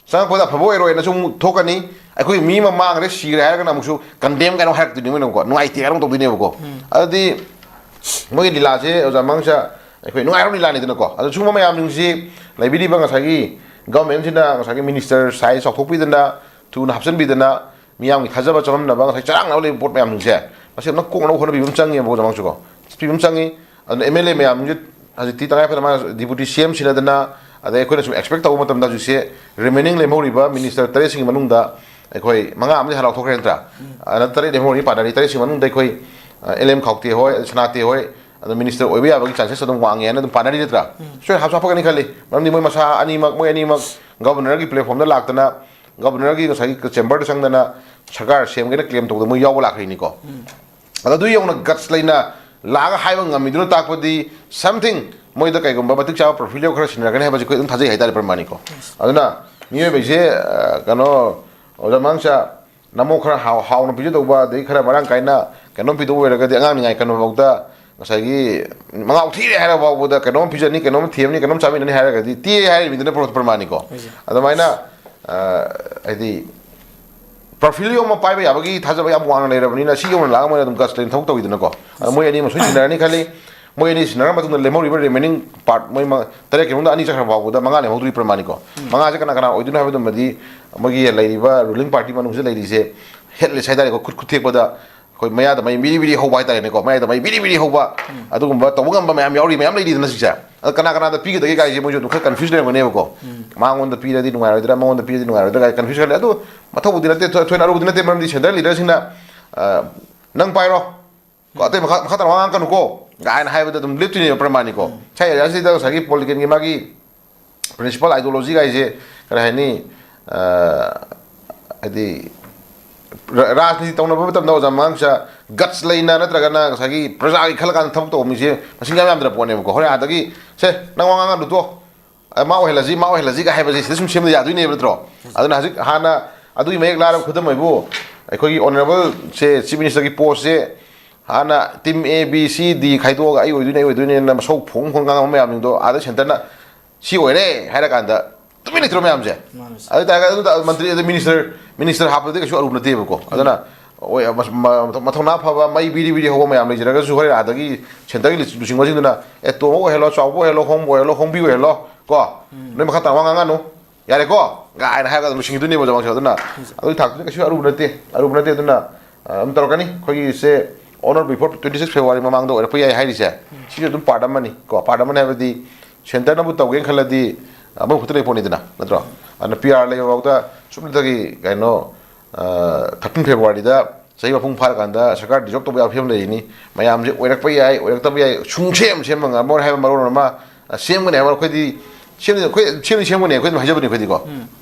ꯆꯪꯉꯛꯄꯗ ꯑꯐꯕ ꯑꯣꯏꯔꯣꯏꯅꯁꯨ ꯑꯃꯨꯛ ꯊꯣꯛꯀꯅꯤ꯫ ꯑꯩꯈꯣꯏ ꯃꯤ ꯑꯃ ꯃꯥꯡꯈ꯭ꯔꯦ, ꯁꯤꯈ꯭ꯔꯦ ꯍꯥꯏꯔꯒꯅ ꯑꯃꯨꯛꯁꯨ ꯀꯟꯗꯦꯝ ꯀꯥꯏꯅ ꯑꯃꯨꯛ ꯍꯥꯏꯔꯛꯇꯣꯏꯅꯤ ꯃꯣꯏꯅ ꯑꯃꯨꯛꯀꯣ, ꯅꯨꯡꯉꯥꯏꯇꯦ ꯀꯥꯏꯅ ꯑꯃꯨꯛ ꯇꯧꯗꯣꯏꯅꯦꯕꯀꯣ꯫ ꯑꯗꯨꯗꯤ ꯃꯣꯏꯒꯤ ꯂꯤꯂꯥꯁꯦ ꯑꯣꯖꯥ ꯃꯉꯥꯡꯁꯥ, ꯑꯩꯈꯣꯏ ꯅꯨꯡꯉꯥꯏꯔꯕ ꯂꯤꯂꯥꯅꯤꯗꯅꯀꯣ꯫ ꯑꯗꯣ ꯁꯤꯒꯨꯝꯕ ꯃꯌꯥꯝꯁꯤꯡꯁꯤ ꯂꯩꯕꯤꯔꯤꯕ ꯉꯁꯥꯏꯒꯤ ꯒꯚꯔꯟꯃꯦꯟꯁꯤꯅ ꯉꯁꯥꯏꯒꯤ ꯃꯤꯅꯤꯁꯇꯔ ꯁꯥꯏꯖ ꯆꯥꯎꯊꯣꯛꯄꯤꯗꯅ, ꯊꯨꯅ ꯍꯥꯞꯆꯤꯟꯕꯤꯗꯅ, ꯃꯤꯌꯥꯝꯒꯤ ꯊꯥꯖꯕ ꯆꯪꯍꯟꯅꯕ ꯉꯁꯥꯏ ꯆꯔꯥꯡꯅꯕ ꯂꯩꯕ ꯄꯣꯠ ꯃꯌꯥꯝꯁꯤꯡꯁꯦ, ꯃꯁꯤ ꯑꯝꯇ ꯀꯣꯛꯅꯕ ꯍꯣꯠꯅꯕꯤꯕ ꯑꯃ ꯆꯪꯉꯦꯕꯀꯣ, ꯑꯣꯖꯥ ꯃꯉꯥꯡꯁꯨꯀꯣ꯫ ꯆꯠꯄꯤꯕ ꯑꯃ ꯆꯪꯉꯤ꯫ ꯑꯗꯨꯅ ꯑꯦꯝ ꯑꯦꯜ ꯑꯦ ꯃꯌꯥꯝꯁꯦ ꯍꯧꯖꯤꯛꯇꯤ ꯇꯉꯥꯏ ꯐꯗꯅ ꯃꯥ ꯗꯤꯄꯨꯇꯤ ꯁꯤ ꯑꯦꯝ ꯁꯤꯟꯅꯗꯅ, ꯑꯗꯩ ꯑꯩꯈꯣꯏꯅ ꯁꯨꯝ ꯑꯦꯛꯁꯄꯦꯛ ꯇꯧꯕ ꯃꯇꯝꯗ ꯍꯧꯖꯤꯛꯁꯦ ꯔꯤꯃꯦꯅꯤꯡ ꯂꯦꯝꯍꯧꯔꯤꯕ ꯃꯤꯅꯤꯁꯇꯔ ꯇꯔꯦꯠꯁꯤꯒꯤ ꯃꯅꯨꯡꯗ ꯑꯩꯈꯣꯏ ꯃꯉꯥ ꯑꯃꯗꯤ ꯍꯥꯟꯅ ꯂꯧꯊꯣꯛꯈ꯭ꯔꯦ ꯅꯠꯇ꯭ꯔꯥ? ꯑꯗꯨꯅ ꯇꯔꯦꯠ ꯂꯦꯝꯍꯧꯔꯤ ꯄꯥꯟꯅꯔꯤ꯫ ꯇꯔꯦꯠꯁꯤꯒꯤ ꯃꯅꯨꯡꯗ ꯑꯩꯈꯣꯏ, ꯑ, ꯑꯦꯜ ꯑꯦꯝ ꯈꯥꯎꯇꯦ ꯍꯣꯏ, ꯁꯅꯥꯇꯦ ꯍꯣꯏ, ꯑꯗꯣ ꯃꯤꯅꯤꯁꯇꯔ ꯑꯣꯏꯕ ꯌꯥꯕꯒꯤ ꯆꯥꯟꯁꯦꯁ ꯑꯗꯨꯝ ꯋꯥꯡꯉꯦ ꯍꯥꯏꯅ ꯑꯗꯨꯝ ꯄꯥꯟꯅꯔꯤ ꯅꯠꯇ꯭ꯔꯥ? ꯁꯣꯏ ꯍꯥꯞꯁꯨ ꯍꯥꯞꯄꯛꯀꯅꯤ ꯈꯜꯂꯤ꯫ ꯃꯔꯝꯗꯤ ꯃꯣꯏ ꯃꯁꯥ ꯑꯅꯤꯃꯛ, ꯃꯣꯏ ꯑꯅꯤꯃꯛ ꯒꯕꯔꯅꯔꯒꯤ ꯄ꯭ꯂꯦꯠꯐꯣꯝꯗ ꯂꯥꯛꯇꯅ, ꯒꯕꯔꯅꯔꯒꯤ ꯉꯁꯥꯏꯒꯤ ꯆꯦꯝꯕꯔꯗ ꯆꯪꯗꯅ ꯁꯔꯀꯥꯔ ꯁꯦꯝꯒꯦꯅ ꯀ꯭ꯂꯦꯝ ꯇꯧꯗꯅ ꯃꯣꯏ ꯌꯥꯎꯕ ꯂꯥꯛꯈ꯭ꯔꯤꯅꯤꯀꯣ꯫ ꯑꯗꯣ ꯑꯗꯨ ꯌꯧꯅ ꯒꯠꯁ ꯂꯩꯅ ꯂꯥꯛꯑꯒ ꯍꯥꯏꯕ ꯉꯝꯃꯤꯗꯨꯅ ꯇꯥꯛꯄꯗꯤ something ꯃꯣꯏꯗ ꯀꯩꯒꯨꯝꯕ ꯃꯇꯤꯛ ꯆꯥꯕ ꯄ꯭ꯔꯣꯐꯤꯂꯤꯑꯣ ꯈꯔ ꯁꯤꯟꯅꯔꯛꯀꯅꯤ ꯍꯥꯏꯕꯁꯤ ꯑꯩꯈꯣꯏ ꯑꯗꯨꯝ ꯊꯥꯖꯩ ꯍꯥꯏꯇꯥꯔꯦ ꯄ꯭ꯔꯃꯥꯅꯤꯀꯣ꯫ ꯑꯗꯨꯅ ꯃꯤꯑꯣꯏꯕꯁꯦ, ꯑ, ꯀꯩꯅꯣ, ꯑꯣꯖꯥ ꯃꯉꯥꯡꯁꯥ, ꯅꯃꯣ ꯈꯔ ꯍꯥꯎ-, ꯍꯥꯎꯅ ꯄꯤꯖꯗꯧꯕ, ꯑꯗꯩ ꯈꯔ ꯃꯔꯥꯡ ꯀꯥꯏꯅ ꯀꯩꯅꯣꯝ ꯄꯤꯗꯧꯕ ꯑꯣꯏꯔꯒꯗꯤ ꯑꯉꯥꯡ ꯅꯤꯡꯉꯥꯏ ꯀꯩꯅꯣꯐꯥꯎꯗ ꯉꯁꯥꯏꯒꯤ ꯃꯉꯥꯎ ꯊꯤꯔꯦ ꯍꯥꯏꯔ ꯐꯥꯎꯕꯗ ꯀꯩꯅꯣꯝ ꯄꯤꯖꯅꯤ, ꯀꯩꯅꯣꯝ ꯊꯦꯝꯅꯤ, ꯀꯩꯅꯣꯝ ꯆꯥꯃꯤꯟꯅꯅꯤ ꯍꯥꯏꯔꯒꯗꯤ ꯇꯦ ꯍꯥꯏꯔꯤꯕꯅꯤꯗꯅ ꯄ꯭ꯔꯣ-, ꯄ꯭ꯔꯃꯥꯅꯤꯀꯣ꯫ ꯑꯗꯨꯃꯥꯏꯅ, ꯑ, ꯍꯥꯏꯗꯤ ꯄ꯭ꯔꯣꯐꯤꯂꯤꯑꯣ ꯑꯃ ꯄꯥꯏꯕ ꯌꯥꯕꯒꯤ ꯊꯥꯖꯕ ꯌꯥꯝ ꯋꯥꯡꯅ ꯂꯩꯔꯕꯅꯤꯅ ꯁꯤ ꯌꯧꯅ ꯂꯥꯛꯑꯒ ꯃꯣꯏꯅ ꯑꯗꯨꯝ ꯒꯠꯁ ꯂꯩꯅ ꯊꯕꯛ ꯇꯧꯋꯤꯗꯅꯀꯣ꯫ ꯑꯗꯣ ꯃꯣꯏ ꯑꯅꯤ ꯑꯃ ꯁꯣꯏ ꯁꯤꯟꯅꯔꯅꯤ ꯈꯜꯂꯤ꯫ ꯃꯣꯏ ꯑꯅꯤ ꯁꯤꯟꯅꯔ ꯃꯇꯨꯡꯗ ꯂꯦꯝꯍꯧꯔꯤꯕ ꯔꯤꯃꯦꯅꯤꯡ ꯄꯥꯔꯠ, ꯃꯣꯏ ꯃ-, ꯇꯔꯦꯠꯀꯤ ꯃꯅꯨꯡꯗ ꯑꯅꯤ ꯆꯠꯈ꯭ꯔ ꯐꯥꯎꯕꯗ ꯃꯉꯥ ꯂꯦꯝꯍꯧꯗꯣꯔꯤ ꯄ꯭ꯔꯃꯥꯅꯤꯀꯣ꯫ ꯃꯉꯥꯁꯦ ꯀꯅꯥ ꯀꯅꯥ ꯑꯣꯏꯗꯣꯏꯅꯣ ꯍꯥꯏꯕꯗꯨꯃꯗꯤ ꯃꯣꯏꯒꯤ ꯂꯩꯔꯤꯕ ꯔꯨꯂꯤꯡ ꯄꯥꯔꯇꯤ ꯃꯅꯨꯡꯁꯤꯗ ꯂꯩꯔꯤꯁꯦ ꯍꯦꯠꯂꯦꯁ ꯍꯥꯏꯇꯥꯔꯦꯀꯣ, ꯈꯨꯠ, ꯈꯨꯠ ꯊꯦꯛꯄꯗ ꯑꯩꯈꯣꯏ ꯃꯌꯥꯗ ꯃꯩ ꯕꯤꯔꯤ ꯕꯤꯔꯤ ꯍꯧꯕ ꯍꯥꯏꯇꯥꯔꯦꯅꯦꯀꯣ, ꯃꯌꯥꯗ ꯃꯩ ꯕꯤꯔꯤ ꯕꯤꯔꯤ ꯍꯧꯕ, ꯑꯗꯨꯒꯨꯝꯕ ꯇꯧꯕ ꯉꯝꯕ ꯃꯌꯥꯝ ꯌꯥꯎꯔꯤ, ꯃꯌꯥꯝ ꯂꯩꯔꯤꯗꯅ ꯁꯤꯁꯦ꯫ ꯑꯗꯣ ꯀꯅꯥ ꯀꯅꯥꯗ ꯄꯤꯒꯗꯒꯦ ꯀꯥꯏꯁꯦ ꯃꯣꯏꯁꯨ ꯑꯗꯨꯝ ꯈꯔ ꯀꯟꯐ꯭ꯌꯨꯁ ꯂꯩꯔꯝꯒꯅꯦꯕꯀꯣ꯫ ꯃꯉꯣꯟꯗ ꯄꯤꯔꯗꯤ ꯅꯨꯡꯉꯥꯏꯔꯣꯏꯗ꯭ꯔꯥ, ꯃꯉꯣꯟꯗ ꯄꯤꯔꯗꯤ ꯅꯨꯡꯉꯥꯏꯔꯣꯏꯗ꯭ꯔꯥ ꯀꯥꯏ ꯀꯟꯐ꯭ꯌꯨꯁ ꯈꯔ ꯂꯩ꯫ ꯑꯗꯨ ꯃꯊꯧꯕꯨꯗꯤ ꯅꯠꯇꯦ, ꯊꯣꯏ-, ꯊꯣꯏꯅ ꯑꯔꯨꯕꯗꯤ ꯅꯠꯇꯦ, ꯃꯔꯝꯗꯤ ꯁꯦꯟꯇ꯭ꯔꯦꯜ ꯂꯤꯗꯔꯁꯤꯡꯅ, ꯑ, "ꯅꯪ ꯄꯥꯏꯔꯣ, ꯀꯣ, ꯑꯇꯩ ꯃꯈꯥ, ꯃꯈꯥ ꯇꯥꯅ ꯋꯥ ꯉꯥꯡꯉꯛꯀꯅꯨꯀꯣ" ꯀꯥꯏꯅ ꯍꯥꯏꯕꯗ ꯑꯗꯨꯝ ꯂꯦꯞꯇꯣꯏꯅꯦꯕ ꯄ꯭ꯔꯃꯥꯅꯤꯀꯣ꯫ ꯉꯁꯥꯏ ꯑꯦꯔꯤꯌꯥꯁꯤꯗ ꯉꯁꯥꯏꯒꯤ ꯄꯣꯂꯤꯇꯤꯀꯦꯜꯒꯤ ꯃꯥꯒꯤ ꯄ꯭ꯔꯤꯟꯁꯤꯄꯥꯜ ꯑꯥꯏꯗꯤꯌꯣꯂꯣꯖꯤ ꯀꯥꯏꯁꯦ ꯀꯔꯤ ꯍꯥꯏꯅꯤ, ꯑ, ꯍꯥꯏꯗꯤ ꯔ-, ꯔꯥꯖꯅꯤꯇꯤ ꯇꯧꯅꯕ ꯃꯇꯝꯗ ꯑꯣꯖꯥ ꯃꯉꯥꯡꯁꯥ ꯒꯠꯁ ꯂꯩꯅ ꯅꯠꯇ꯭ꯔꯒꯅ ꯉꯁꯥꯏꯒꯤ ꯄ꯭ꯔꯖꯥꯒꯤ ꯈꯜꯂ ꯀꯥꯟꯗ ꯊꯕꯛ ꯇꯧꯕ ꯃꯤꯁꯦ ꯃꯁꯤꯡ ꯌꯥꯝ ꯌꯥꯝꯗ꯭ꯔ ꯄꯣꯠꯅꯦꯕꯀꯣ꯫ ꯍꯣꯔꯦꯟ ꯑꯥꯗꯒꯤ "ꯁꯦ, ꯅꯪ ꯋꯥ ꯉꯥꯡꯉꯅꯨ ꯇꯣ, ꯑ, ꯃꯥ ꯑꯣꯏꯍꯜꯂꯁꯤ, ꯃꯥ ꯑꯣꯏꯍꯜꯂꯁꯤꯒ" ꯍꯥꯏꯕꯁꯦ ꯁꯤꯗ ꯁꯨꯝ ꯁꯦꯝꯕ ꯌꯥꯗꯣꯏꯅꯦꯕ ꯅꯠꯇ꯭ꯔꯣ? ꯑꯗꯨꯅ ꯍꯧꯖꯤꯛ ꯍꯥꯟꯅ ꯑꯗꯨꯒꯤ ꯃꯌꯦꯛ ꯂꯥꯔꯕ ꯈꯨꯗꯝ ꯑꯣꯏꯕꯨ ꯑꯩꯈꯣꯏꯒꯤ ꯑꯣꯅꯔꯦꯕꯜꯁꯦ ꯆꯤꯐ ꯃꯤꯅꯤꯁꯇꯔꯒꯤ ꯄꯣꯁꯁꯦ ꯍꯥꯟꯅ ꯇꯤꯝ ꯑꯦ ꯕꯤ ꯁꯤ ꯗꯤ ꯈꯥꯏꯗꯣꯛꯑꯒ ꯑꯩ ꯑꯣꯏꯗꯣꯏꯅꯦ, ꯑꯩ ꯑꯣꯏꯗꯣꯏꯅꯦꯅ ꯃꯁꯧ ꯐꯣꯡ ꯐꯣꯡ ꯉꯥꯡꯕ ꯃꯌꯥꯝꯁꯤꯡꯗꯣ ꯑꯥꯗ ꯁꯦꯟꯇꯔꯅ ꯁꯤ ꯑꯣꯏꯔꯦ ꯍꯥꯏꯔꯀꯥꯟꯗ ꯇꯨꯃꯤꯟ ꯂꯩꯇ꯭ꯔꯣ ꯃꯌꯥꯝꯁꯦ? ꯃꯥꯅꯦ ꯁꯥꯔ꯫ ꯑꯗꯨ ꯑꯣꯏꯇꯥꯔꯒꯗꯤ ꯑꯗꯨꯗ ꯃꯟꯇ꯭ꯔꯤ ꯑꯗ ꯃꯤꯅꯤꯁꯇꯔ ꯃꯤꯅꯤꯁꯇꯔ ꯍꯥꯞꯄꯗꯤ ꯀꯩꯁꯨ ꯑꯔꯨꯕ ꯅꯠꯇꯦꯕꯀꯣ꯫ ꯑꯗꯨꯅ ꯍꯣꯏ, ꯃ- ꯃ- ꯃꯊꯧꯅꯥ ꯐꯕ ꯃꯩ ꯕꯤꯔꯤ ꯕꯤꯔꯤ ꯍꯧꯕ ꯃꯌꯥꯝ ꯂꯩꯖꯔꯒꯁꯨ ꯍꯣꯔꯦꯟ ꯑꯥꯗꯒꯤ ꯁꯦꯟꯇꯔꯒꯤ ꯂꯨꯆꯤꯡꯕꯁꯤꯡꯗꯨꯅ ꯑꯦ ꯇꯣꯝꯕ ꯑꯣꯏꯍꯜꯂꯣ, ꯆꯥꯎꯕ ꯑꯣꯏꯍꯜꯂꯣ, ꯍꯣꯡꯕ ꯑꯣꯏꯍꯜꯂꯣ, ꯍꯣꯡꯕꯤ ꯑꯣꯏꯍꯜꯂꯣ ꯀꯣ, ꯅꯣꯏ ꯃꯈꯥ ꯇꯥꯕ ꯋꯥ ꯉꯥꯡꯉꯅꯨ, ꯌꯥꯔꯦꯀꯣ ꯀꯥꯏꯅ ꯍꯥꯏꯔꯒ ꯑꯗꯨꯝ ꯂꯣꯏꯁꯤꯟꯈꯤꯗꯣꯏꯅꯦꯕ ꯖꯃꯥꯡꯁꯨ꯫ ꯑꯗꯨꯅ ꯑꯗꯨꯒꯤ ꯊꯥꯛꯇꯨꯗꯤ ꯀꯩꯁꯨ ꯑꯔꯨꯕ ꯅꯠꯇꯦ, ꯑꯔꯨꯕ ꯅꯠꯇꯦ꯫ ꯑꯗꯨꯅ ꯑ, ꯑꯗꯨꯝ ꯇꯧꯔꯛꯀꯅꯤ꯫ ꯑꯩꯈꯣꯏꯒꯤꯁꯦ on or before twenty six February ꯃꯃꯥꯡꯗ ꯑꯣꯏꯔꯛꯄ ꯌꯥꯏ ꯍꯥꯏꯔꯤꯁꯦ, ꯁꯤꯁꯨ ꯑꯗꯨꯝ ꯄꯥꯔꯠ ꯑꯃꯅꯤ ꯀꯣ꯫ ꯄꯥꯔꯠ ꯑꯃꯅꯤ ꯍꯥꯏꯕꯗꯤ ꯁꯦꯟꯇꯔꯅꯕꯨ ꯇꯧꯒꯦꯅ ꯈꯜꯂꯗꯤ ꯑꯃ ꯈꯨꯠꯇ ꯂꯩ ꯄꯣꯠꯅꯤꯗꯅ, ꯅꯠꯇ꯭ꯔꯣ? ꯑꯗꯨꯅ ꯄꯤ ꯑꯥꯔ ꯂꯩꯕ ꯐꯥꯎꯗ ꯁꯨꯞꯅꯇꯒꯤ ꯀꯩꯅꯣ, ꯊꯥꯔꯇꯤꯟ ꯐꯦꯕ꯭ꯔꯨꯋꯥꯔꯤꯗ ꯆꯍꯤ ꯃꯄꯨꯡ ꯐꯥꯔꯀꯥꯟꯗ ꯁꯔꯀꯥꯔ ꯗꯤꯖꯣꯜꯕ ꯇꯧꯕ ꯌꯥꯕ ꯐꯤꯕꯝ ꯂꯩꯔꯤꯅꯤ꯫ ꯃꯌꯥꯝꯁꯦ ꯑꯣꯏꯔꯛꯄ ꯌꯥꯏ, ꯑꯣꯏꯔꯛꯇꯕ ꯌꯥꯏ, ꯁꯨꯡꯁꯦꯝ ꯁꯦꯝꯕ ꯉꯝꯃꯔꯣꯏ ꯍꯥꯏꯕ ꯃꯔꯣꯜ ꯑꯃ, ꯑ, ꯁꯦꯝꯒꯅꯤ ꯍꯥꯏꯕ ꯑꯩꯈꯣꯏꯗꯤ ꯁꯦꯝꯗꯤ ꯑꯩꯈꯣꯏ ꯁꯦꯝꯗꯤ ꯁꯦꯝꯒꯅꯤ, ꯑꯩꯈꯣꯏ ꯑꯗꯨꯝ ꯍꯥꯏꯖꯕꯅꯤ ꯑꯩꯈꯣꯏꯗꯤꯀꯣ꯫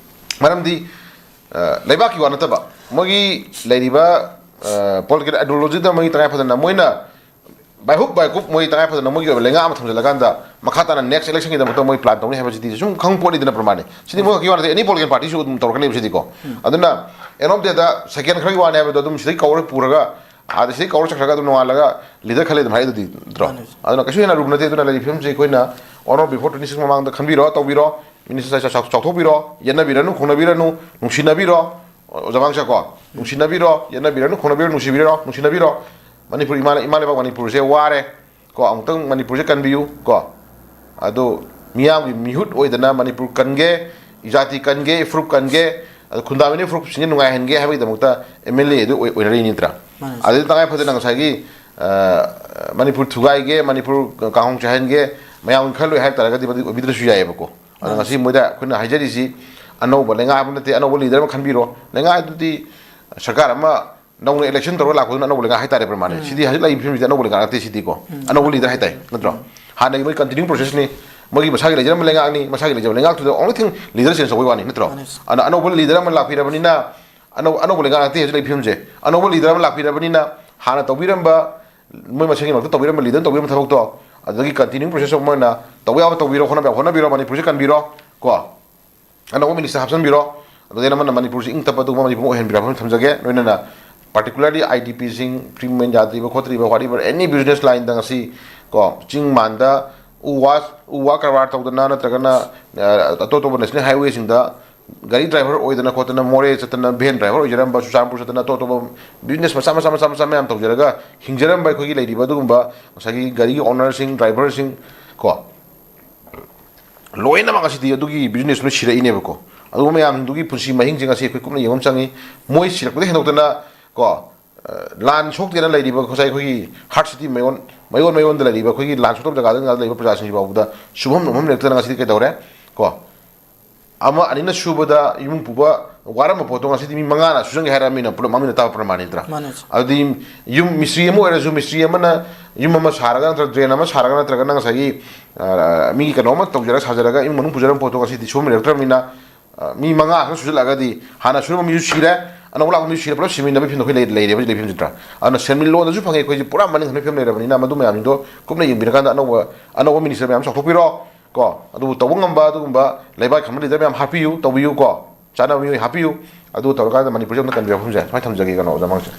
ꯃꯔꯝꯗꯤ ꯑ, ꯂꯩꯕꯥꯛꯀꯤ ꯋꯥ ꯅꯠꯇꯕ ꯃꯣꯏꯒꯤ ꯂꯩꯔꯤꯕ ꯄꯣꯂꯤꯇꯤꯀꯦꯜ ꯑꯥꯏꯗꯤꯌꯣꯂꯣꯖꯤꯗ ꯃꯣꯏꯒꯤ ꯇꯉꯥꯏ ꯐꯗꯅ ꯃꯣꯏꯅ by hook by crook ꯃꯣꯏ ꯇꯉꯥꯏ ꯐꯗꯅ ꯃꯣꯏꯒꯤ ꯑꯣꯏꯕ ꯂꯩꯉꯥꯛ ꯑꯃ ꯊꯝꯖꯤꯜꯂꯀꯥꯟꯗ ꯃꯈꯥ ꯇꯥꯅ ꯅꯦꯛꯁ ꯏꯂꯦꯛꯁꯟꯒꯤꯗꯃꯛꯇ ꯃꯣꯏ ꯄ꯭ꯂꯥꯟ ꯇꯧꯅꯤ ꯍꯥꯏꯕꯁꯤꯗꯤ ꯁꯨꯝ ꯈꯪꯕ ꯄꯣꯠꯅꯤꯗꯅ꯫ ꯄ꯭ꯔꯃꯥꯅꯤ ꯁꯤꯗꯤ ꯃꯣꯏ ꯈꯛꯀꯤ ꯋꯥ ꯅꯠꯇꯦ, ꯑꯦꯅꯤ ꯄꯣꯂꯤꯇꯤꯀꯦꯜ ꯄꯥꯔꯇꯤꯁꯨ ꯑꯗꯨꯝ ꯇꯧꯔꯛꯀꯅꯦꯕ ꯁꯤꯗꯤꯀꯣ꯫ ꯑꯗꯨꯅ ꯑꯦꯟ ꯑꯣꯐ ꯗꯦꯗ ꯁꯦꯀꯦꯟ ꯈꯔꯒꯤ ꯋꯥꯅꯤ ꯍꯥꯏꯕꯗꯣ ꯑꯗꯨꯝ ꯁꯤꯗꯩ ꯀꯧꯔ ꯄꯨꯔꯒ ꯑꯥꯗ ꯁꯤꯗꯩ ꯀꯧꯔ ꯆꯠꯈ꯭ꯔꯒ ꯑꯗꯨꯝ ꯅꯣꯡꯉꯥꯜꯂꯒ ꯂꯤꯗꯔ ꯈꯜꯂꯦ ꯑꯗꯨꯝ ꯍꯥꯏꯗꯨꯗꯤ ꯅꯠꯇ꯭ꯔꯣ? ꯃꯥꯅꯦ꯫ ꯑꯗꯨꯅ ꯀꯩꯁꯨ ꯍꯦꯟꯅ ꯑꯔꯨꯕ ꯅꯠꯇꯦ꯫ ꯑꯗꯨꯅ ꯂꯩꯔꯤꯕ ꯐꯤꯕꯝꯁꯤ ꯑꯩꯈꯣꯏꯅ on or before twenty six ꯃꯃꯥꯡꯗ ꯈꯟꯕꯤꯔꯣ, ꯇꯧꯕꯤꯔꯣ꯫ ꯃꯤꯅꯤꯁꯇꯔ ꯆꯥꯎ- ꯆꯥꯎꯊꯣꯛꯄꯤꯔꯣ, ꯌꯦꯠꯅꯕꯤꯔꯅꯨ, ꯈꯣꯡꯅꯕꯤꯔꯅꯨ, ꯅꯨꯡꯁꯤꯅꯕꯤꯔꯣ꯫ ꯑꯣꯖꯥ ꯃꯥꯡꯁꯥꯀꯣ, ꯅꯨꯡꯁꯤꯅꯕꯤꯔꯣ, ꯌꯦꯠꯅꯕꯤꯔꯅꯨ, ꯈꯣꯡꯅꯕꯤꯔꯣ, ꯅꯨꯡꯁꯤꯕꯤꯔꯣ, ꯅꯨꯡꯁꯤꯅꯕꯤꯔꯣ꯫ ꯃꯅꯤꯄꯨꯔ ꯏꯃꯥ ꯏꯃꯥ ꯂꯩꯕꯥꯛ ꯃꯅꯤꯄꯨꯔꯁꯦ ꯋꯥꯔꯦ ꯀꯣ꯫ ꯑꯃꯨꯛꯇꯪ ꯃꯅꯤꯄꯨꯔꯁꯦ ꯀꯟꯕꯤꯌꯨ ꯀꯣ꯫ ꯑꯗꯣ ꯃꯤꯌꯥꯝꯒꯤ ꯃꯤꯍꯨꯠ ꯑꯣꯏꯗꯅ ꯃꯅꯤꯄꯨꯔ ꯀꯟꯒꯦ, ꯏꯖꯥꯇꯤ ꯀꯟꯒꯦ, ꯏꯐꯨꯔꯨꯞ ꯀꯟꯒꯦ, ꯑꯗꯣ ꯈꯨꯟꯗꯥꯃꯤꯅꯤ ꯐꯨꯔꯨꯞꯁꯤꯡꯁꯦ ꯅꯨꯡꯉꯥꯏꯍꯟꯒꯦ ꯍꯥꯏꯕꯒꯤꯗꯃꯛꯇ ꯑꯦꯝ ꯑꯦꯜ ꯑꯦ ꯑꯗꯨ ꯑꯣꯏ- ꯑꯣꯏꯅꯔꯤꯅꯤ ꯅꯠꯇ꯭ꯔꯥ? ꯃꯥꯅꯦ꯫ ꯑꯗꯨꯗꯤ ꯇꯉꯥꯏ ꯐꯗꯅ ꯉꯁꯥꯏꯒꯤ, ꯑ, ꯃꯅꯤꯄꯨꯔ ꯊꯨꯒꯥꯏꯒꯦ, ꯃꯅꯤꯄꯨꯔ ꯀꯥꯡꯍꯧ ꯆꯥꯏꯍꯟꯒꯦ, ꯃꯌꯥꯝꯒꯤ ꯈꯜꯂꯣꯏ ꯍꯥꯏꯕ ꯇꯥꯔꯒꯗꯤ ꯃꯗꯨ ꯑꯣꯏꯕꯤꯗ꯭ꯔꯁꯨ ꯌꯥꯏꯑꯕꯀꯣ꯫ ꯑꯗꯣ ꯃꯥꯅꯦ꯫ ꯉꯁꯤ ꯃꯣꯏꯗ ꯑꯩꯈꯣꯏꯅ ꯍꯥꯏꯖꯔꯤꯁꯤ ꯑꯅꯧꯕ ꯂꯩꯉꯥꯛ ꯑꯃ ꯅꯠꯇꯦ, ꯑꯅꯧꯕ ꯂꯤꯗꯔ ꯑꯃ ꯈꯟꯕꯤꯔꯣ꯫ ꯂꯩꯉꯥꯛ ꯑꯗꯨꯗꯤ ꯁꯔꯀꯥꯔ ꯑꯃ ꯅꯧꯅ ꯏꯂꯦꯛꯁꯟ ꯇꯧꯔꯒ ꯂꯥꯛꯄꯗꯨꯅ ꯑꯅꯧꯕ ꯂꯩꯉꯥꯛ ꯍꯥꯏꯇꯥꯔꯦ꯫ ꯄ꯭ꯔꯃꯥꯅꯦ ꯁꯤꯗꯤ ꯍꯧꯖꯤꯛ ꯂꯩꯔꯤꯕ ꯐꯤꯕꯝꯁꯤꯗꯤ ꯑꯅꯧꯕ ꯂꯩꯉꯥꯛ ꯅꯠꯇꯦ ꯁꯤꯗꯤꯀꯣ꯫ ꯑꯅꯧꯕ ꯂꯤꯗꯔ ꯍꯥꯏꯇꯥꯔꯦ ꯅꯠꯇ꯭ꯔꯣ? ꯍꯥꯟꯅꯒꯤ ꯃꯣꯏ ꯀꯟꯇꯤꯅ꯭ꯌꯨ ꯄ꯭ꯔꯣꯁꯦꯁꯅꯤ꯫ ꯃꯣꯏꯒꯤ ꯃꯁꯥꯒꯤ ꯂꯩꯖꯔꯝꯕ ꯂꯩꯉꯥꯛꯅꯤ, ꯃꯁꯥꯒꯤ ꯂꯩꯖꯔꯝꯕ ꯂꯩꯉꯥꯛꯇꯨꯗ only thing ꯂꯤꯗꯔ ꯆꯦꯟꯖ ꯇꯧꯕꯩ ꯋꯥꯅꯤ ꯅꯠꯇ꯭ꯔꯣ? ꯃꯥꯅꯦ꯫ ꯑꯗꯨꯅ ꯑꯅꯧꯕ ꯂꯤꯗꯔ ꯑꯃ ꯂꯥꯛꯄꯤꯔꯕꯅꯤꯅ, ꯑꯅꯧ ꯑꯅꯧꯕ ꯂꯩꯉꯥꯛ ꯅꯠꯇꯦ ꯍꯧꯖꯤꯛ ꯂꯩꯔꯤꯕ ꯐꯤꯕꯝꯁꯦ꯫ ꯑꯅꯧꯕ ꯂꯤꯗꯔ ꯑꯃ ꯂꯥꯛꯄꯤꯔꯕꯅꯤꯅ ꯍꯥꯟꯅ ꯇꯧꯕꯤꯔꯝꯕ, ꯃꯣꯏ ꯃꯁꯦꯟꯒꯤ ꯃꯔꯛꯇ ꯇꯧꯕꯤꯔꯝꯕ ꯂꯤꯗꯔ ꯇꯧꯕꯤꯔꯝꯕ ꯊꯕꯛꯇꯣ ꯑꯗꯨꯗꯒꯤ ꯀꯟꯇꯤꯅ꯭ꯌꯨ ꯄ꯭ꯔꯣꯁꯦꯁ ꯑꯃ ꯑꯣꯏꯅ ꯇꯧꯕ ꯌꯥꯕ ꯇꯧꯕꯤꯔꯣ, ꯍꯣꯠꯅꯕ ꯌꯥꯕ ꯍꯣꯠꯅꯕꯤꯔꯣ, ꯃꯅꯤꯄꯨꯔꯁꯦ ꯀꯟꯕꯤꯔꯣ ꯀꯣ꯫ ꯑꯅꯧꯕ ꯃꯤꯅꯤꯁꯇꯔ ꯍꯥꯞꯆꯤꯟꯕꯤꯔꯣ꯫ ꯑꯗꯨꯗꯩ ꯑꯃꯅ ꯃꯅꯤꯄꯨꯔꯁꯤ ꯏꯪ ꯇꯞꯄ ꯑꯗꯨꯒꯨꯝꯕ ꯃꯅꯤꯄꯨꯔ ꯑꯃ ꯑꯣꯏꯍꯟꯕꯤꯔꯣ ꯍꯥꯏꯕ ꯑꯃ ꯊꯝꯖꯒꯦ꯫ ꯂꯣꯏꯅꯅ particularly I D P ꯁꯤꯡ, ꯄ꯭ꯔꯤ ꯄꯦꯃꯦꯟ ꯌꯥꯗ꯭ꯔꯤꯕ ꯈꯣꯠꯇ꯭ꯔꯤꯕ, whatever, any business line ꯗ ꯉꯁꯤ ꯀꯣ, ꯆꯤꯡ ꯃꯥꯟꯗ ꯎ ꯋꯥ, ꯎ ꯋꯥ ꯀꯔꯕꯥꯔ ꯇꯧꯗꯅ ꯅꯠꯇ꯭ꯔꯒꯅ, ꯑ, ꯑꯇꯣꯞ ꯑꯇꯣꯞꯄ ꯅꯦꯁꯅꯦꯜ ꯍꯥꯏꯋꯦꯁꯤꯡꯗ ꯒꯥꯔꯤ ꯗ꯭ꯔꯥꯏꯚꯔ ꯑꯣꯏꯗꯅ ꯈꯣꯠꯇꯅ, ꯃꯣꯔꯦ ꯆꯠꯇꯅ ꯚꯦꯟ ꯗ꯭ꯔꯥꯏꯚꯔ ꯑꯣꯏꯖꯔꯝꯕ, ꯆꯨꯔꯆꯥꯟꯄꯨꯔ ꯆꯠꯇꯅ ꯑꯇꯣꯞ ꯑꯇꯣꯞꯄ ꯕꯤꯖꯤꯅꯦꯁ ꯃꯆꯥ ꯃꯆꯥ ꯃꯆꯥ ꯃꯆꯥ ꯃꯌꯥꯝ ꯇꯧꯖꯔꯒ ꯍꯤꯡꯖꯔꯝꯕ ꯑꯩꯈꯣꯏꯒꯤ ꯂꯩꯔꯤꯕ ꯑꯗꯨꯒꯨꯝꯕ ꯉꯁꯥꯏꯒꯤ ꯒꯥꯔꯤꯒꯤ ꯑꯣꯅꯔꯁꯤꯡ, ꯗ꯭ꯔꯥꯏꯚꯔꯁꯤꯡ ꯀꯣ, ꯂꯣꯏꯅꯃꯛ ꯉꯁꯤꯗꯤ ꯑꯗꯨꯒꯤ ꯕꯤꯖꯤꯅꯦꯁ ꯂꯣꯏ ꯁꯤꯔꯛꯏꯅꯦꯕꯀꯣ꯫ ꯑꯗꯨꯒꯨꯝꯕ ꯃꯌꯥꯝꯗꯨꯒꯤ ꯄꯨꯟꯁꯤ ꯃꯍꯤꯡꯁꯦ ꯉꯁꯤ ꯑꯩꯈꯣꯏ ꯀꯨꯞꯅ ꯌꯦꯡꯕ ꯑꯃ ꯆꯪꯉꯤ꯫ ꯃꯣꯏ ꯁꯤꯔꯛꯄꯗꯒꯤ ꯍꯦꯟꯗꯣꯛꯇꯅ ꯀꯣ, ꯑ, ꯂꯥꯟ ꯁꯣꯛꯇꯦꯅ ꯂꯩꯔꯤꯕ ꯉꯁꯥꯏ ꯑꯩꯈꯣꯏꯒꯤ ꯍꯥꯔꯠ ꯁꯤꯇꯤ ꯃꯌꯣꯟ, ꯃꯌꯣꯟ ꯃꯌꯣꯟꯗ ꯂꯩꯔꯤꯕ ꯑꯩꯈꯣꯏꯒꯤ ꯂꯥꯟ ꯁꯣꯛꯇꯕ ꯖꯒꯥꯗ ꯉꯥꯛꯇ ꯂꯩꯕ ꯄ꯭ꯔꯖꯥꯁꯤꯡꯁꯤ ꯐꯥꯎꯕꯗ ꯁꯨꯐꯝ ꯅꯣꯝꯐꯝ ꯂꯩꯔꯛꯇꯅ ꯉꯁꯤꯗꯤ ꯀꯩꯗꯧꯔꯦ ꯀꯣ? ꯑꯃ ꯑꯅꯤꯅ ꯁꯨꯕꯗ ꯏꯃꯨꯡ ꯄꯨꯕ ꯋꯥꯔꯝꯕ ꯄꯣꯠꯇꯣ ꯉꯁꯤꯗꯤ ꯃꯤ ꯃꯉꯥꯅ ꯁꯨꯖꯟꯒꯦ ꯍꯥꯏꯔꯃꯤꯅ ꯄꯨꯂꯞ ꯃꯃꯤꯡ ꯇꯥꯕ ꯄ꯭ꯔꯃꯥꯟꯅꯤꯗ꯭ꯔꯥ? ꯃꯥꯅꯦ꯫ ꯑꯗꯨꯗꯤ ꯌꯨꯝ ꯃꯤꯁꯇ꯭ꯔꯤ ꯑꯃ ꯑꯣꯏꯔꯁꯨ, ꯃꯤꯁꯇ꯭ꯔꯤ ꯑꯃꯅ ꯌꯨꯝ ꯑꯃ ꯁꯥꯔꯒ ꯅꯠꯇ꯭ꯔꯒ ꯗ꯭ꯔꯦꯟ ꯑꯃ ꯁꯥꯔꯒ ꯅꯠꯇ꯭ꯔꯒꯅ ꯉꯁꯥꯏꯒꯤ, ꯑ, ꯃꯤꯒꯤ ꯀꯩꯅꯣ ꯑꯃ ꯇꯧꯖꯔꯒ ꯁꯥꯖꯔꯒ ꯏꯃꯨꯡ ꯃꯅꯨꯡ ꯄꯨꯖꯔꯝꯕ ꯄꯣꯠꯇꯣ ꯉꯁꯤꯗꯤ ꯁꯨꯐꯝ ꯂꯩꯔꯛꯇ꯭ꯔꯕꯅꯤꯅ, ꯑ, ꯃꯤ ꯃꯉꯥ ꯈꯛ ꯁꯨꯖꯜꯂꯛꯑꯒꯗꯤ ꯍꯥꯟꯅ ꯁꯨꯔꯝꯕ ꯃꯤꯁꯨ ꯁꯤꯔꯦ, ꯑꯅꯧꯕ ꯂꯥꯛꯄ ꯃꯤꯁꯨ ꯁꯤꯔꯦ, ꯄꯨꯂꯞ ꯁꯤꯃꯤꯟꯅꯕꯒꯤ ꯐꯤꯕꯝꯗ ꯑꯩꯈꯣꯏ ꯂꯩ-, ꯂꯩꯔꯦꯕ ꯍꯧꯖꯤꯛ ꯂꯩꯐꯝꯁꯤꯗ꯫ ꯑꯗꯨꯅ ꯁꯦꯟꯃꯤꯠꯂꯣꯟꯗꯁꯨ ꯐꯪꯉꯦ ꯑꯩꯈꯣꯏꯁꯦ ꯄꯨꯔꯥ ꯃꯅꯤꯡ ꯍꯟꯕꯒꯤ ꯐꯤꯕꯝ ꯂꯩꯔꯕꯅꯤꯅ ꯃꯗꯨ ꯃꯌꯥꯝꯁꯤꯡꯗꯣ ꯀꯨꯞꯅ ꯌꯦꯡꯕꯤꯔꯀꯥꯟꯗ ꯑꯅꯧꯕ, ꯑꯅꯧꯕ ꯃꯤꯅꯤꯁꯇꯔ ꯃꯌꯥꯝ ꯆꯥꯎꯊꯣꯛꯄꯤꯔꯣ꯫ ꯀꯣ, ꯑꯗꯨꯕꯨ ꯇꯧꯕ ꯉꯝꯕ ꯑꯗꯨꯒꯨꯝꯕ ꯂꯩꯕꯥꯛ ꯈꯝꯕ ꯂꯤꯗꯔ ꯃꯌꯥꯝ ꯍꯥꯞꯄꯤꯌꯨ, ꯇꯧꯕꯤꯌꯨ ꯀꯣ, ꯆꯥꯅꯕ ꯃꯤꯑꯣꯏ ꯍꯥꯞꯄꯤꯌꯨ꯫ ꯑꯗꯨ ꯇꯧꯔꯀꯥꯟꯗ ꯃꯅꯤꯄꯨꯔꯁꯦ ꯑꯝꯇ ꯀꯟꯕꯤꯔꯛꯐꯝꯁꯦ ꯁꯨꯃꯥꯏꯅ ꯊꯝꯖꯒꯦ ꯀꯩꯅꯣ ꯑꯣꯖꯥ ꯃꯉꯛꯁꯦ꯫